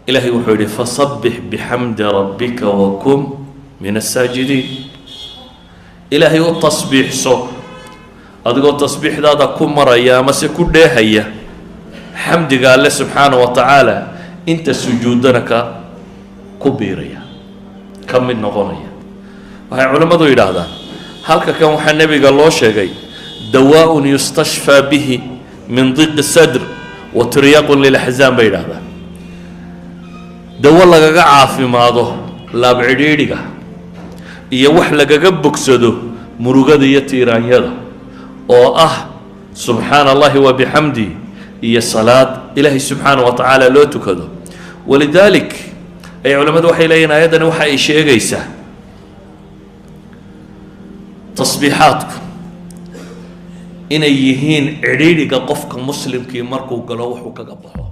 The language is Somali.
Ilaahay wuxuu yidhi: "Fasabbix bixamdi rabbika wakun min asaajidiin." Ilaahay u tasbiixso adigoo tasbiixdaada ku maraya amase ku dheehaya xamdiga Alle subxaana wa tacaala, inta sujuuddana ka ku biiraya, ka mid noqonaya. Waxay culimmadu yidhaahdaan, halka kan waxaa nebiga loo sheegay dawaaءun yustashfaa bihi min diqi sadr wa tiryaaqun lilaxzaan, bay yidhahdaan, dawo lagaga caafimaado laab cidhiidhiga iyo wax lagaga bogsado murugada iyo tiiraanyada, oo ah subxaana Allahi wa bixamdi iyo salaad Ilaahay subxaana wa tacaala loo tukado. Walidaalik ay culimmadu waxay leeyihin, ayaddani waxa ay sheegaysaa tasbiixaadku inay yihiin cidhiidhiga qofka muslimkii markuu galo wuxuu kaga baxo.